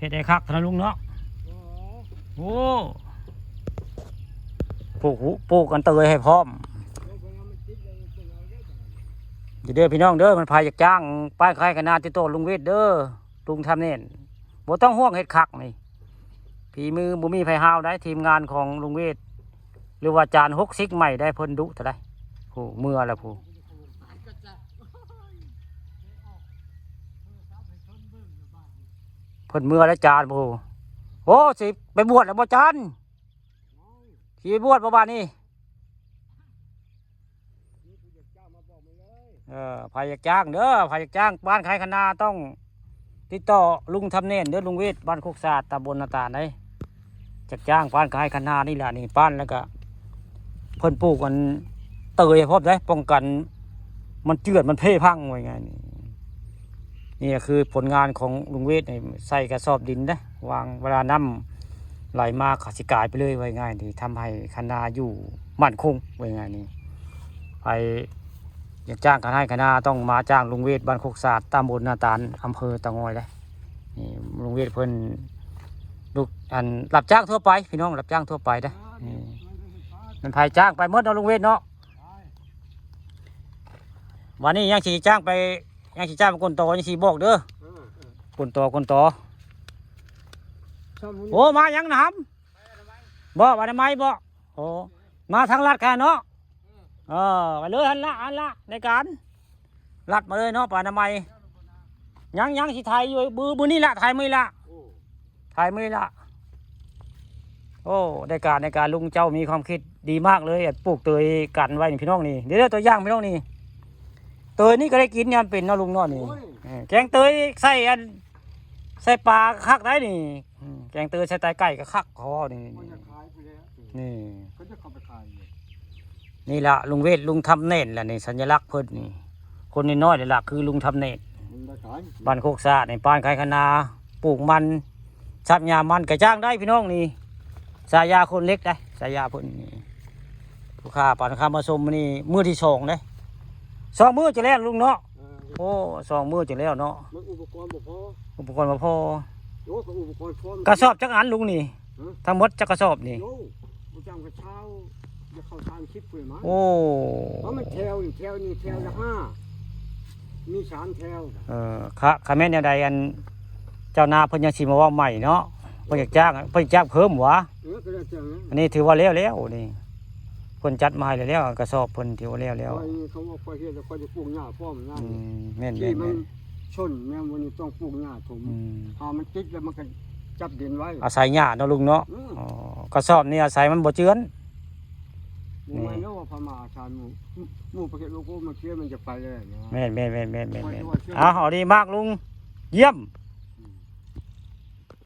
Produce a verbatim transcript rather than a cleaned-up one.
เฮ็ดให้คักนะลุงเนาะ โอ้ ปลูกหูปลูกกันเตยให้พร้อม เด้อพี่น้องเด้อ มันไผอยากจ้างป้ายขายคะนาติดต่อลุงเวทเด้อ ลุงทำเน่น บ่ต้องห่วงเฮ็ดคักนี่ ฝีมือบ่มีไผฮาวได้ ทีมงานของลุงเวท หรือว่าจานหกสิบใหม่ได้ เพิ่นดุเท่าใด ผู้เมือแล้วผู้ เพิ่นเมือแล้วจานผู้ โอ้ สิไปบวชแล้วบ่จาน สิไปบวชบ่บาดนี้ เออ ไผอยากจ้างเด้อ ไผอยากจ้างป้านขายคะนาต้องติดต่อลุงทำเน่นเด้อ ลุงเวท บ้านโคกสะอาด ตำบลนาตาลเด้ อยากจ้างป้านขายคะนานี่แหละนี่ ป้านแล้วก็ เพิ่นปลูกอันเตยพร้อมได้ ป้องกัน มันเจือดมันเพพังไว้ไงนี่ นี่ก็คือผลงานของลุงเวทนี่ ใส่กระสอบดินนะ วาง เวลาน้ำไหลมาก็สิกายไปเลย ไว้ง่ายดี ทำให้คะนาอยู่มั่นคง ไว้ง่ายนี่ ไผอยากจ้างคะนาคะนาต้องมาจ้างลุงเวท บ้านโคกสะอาด ตำบลนาตาล อำเภอเต่างอยเด้ นี่ลุงเวทเพิ่น ลูกอันรับจ้างทั่วไป พี่น้อง รับจ้างทั่วไปเด้ นี่ มันไผจ้างไปหมดเนาะลุงเวทเนาะ วันนี้ยังสิจ้างไป ยังสิจ้างไปกลนตอ ยังสิบอกเด้อ เออเออกลนตอกลนตอ ซ้ำมื้อนี้ โอ้ มายังนะครับ บ่ อนามัยบ่ โอ้ มาทางลัดแค่เนาะ เออ ไปเลย หันละ หันละ ในการ ลัดมาเลยเนาะ ไปอนามัย ยัง ยังสิถ่ายอยู่ มือ มือนี่ละ ถ่ายมือนี่ละ โอ้ ถ่ายมือนี่ละ โอ้ ได้การ ได้การ ลุงเจ้ามีความคิดดีมากเลย ปลูกเตยกันไว้นี่พี่น้องนี่ เดี๋ยว ตัวอย่างพี่น้องนี่ เตยนี่ก็ได้กินยามเป็นเนาะลุงเนาะนี่ โอ้ย เออ แกงเตยใส่อัน ใส่ปลาคักได้นี่ อืม แกงเตยใส่ไตไก่ก็คัก เขาว่านี่ มันจะขายไปแล้ว นี่ เขาจะเข้าไปขายอยู่ นี่ละลุงเวท ลุงทำเน่นแหละนี่ สัญลักษณ์เพิ่นนี่ คนน้อยๆนี่ละคือลุงทำเน่น มันได้ขาย บ้านโคกสะอาดนี่ ป้านขายคะนา ปลูกมัน สับหญ้ามันก็จ้างได้พี่น้องนี่ ฉายาคนเหล็กได้ ฉายาเพิ่นนี่ ลูกค้า ป้านค้ามาชมนี่ มื้อที่สองเด้ สองมื้อจะแล้วลุงเนาะ เออ โอ้ สองมื้อจะแล้วเนาะ มันอุปกรณ์บ่พอ อุปกรณ์บ่พอ โอ้ ก็อุปกรณ์พร้อม กระสอบจักอันลุงนี่ ฮะ ทั้งหมดจักกระสอบนี่ โอ้ บ่จังกระเช้า จะเข้าสามสิบพุ่นละมั้ง โอ้ เพราะมันแถวนี่ แถวนี่ แถวละห้า มีสามแถว เออ คะ คะแม่นแนวใด อัน เจ้านาเพิ่นยังสิมาเว้าใหม่เนาะ เพิ่นอยากจ้าง เพิ่นอยากจ้างเพิ่มหวา เออ ก็แล้วแต่นะ อันนี้ถือว่าแล้วแล้วนี่ เพิ่นจัดมาให้แล้ว กระสอบเพิ่นถือว่าแล้วแล้ว ข้อย เขาว่าข้อยเฮ็ดแล้วข้อยจะปลูกหญ้าพร้อมนะ อืม แม่นๆๆ ที่มันชนแนวมันนี่ต้องปลูกหญ้าถม อืม ถ้ามันติดแล้วมันก็จับดินไว้ อาศัยหญ้าเนาะลุงเนาะ อืม อ๋อ กระสอบนี่อาศัยมันบ่เจือน บ่แม่น นี่ แล้วว่าพม่าอาศัยหมู่ หมู่ประเทศโลโก้มาเชื่อมันจะไปเลยนะ แม่นๆๆๆๆ ข้อยจะว่าเชื่อ อ่ะ เอาดีมากลุง เยี่ยม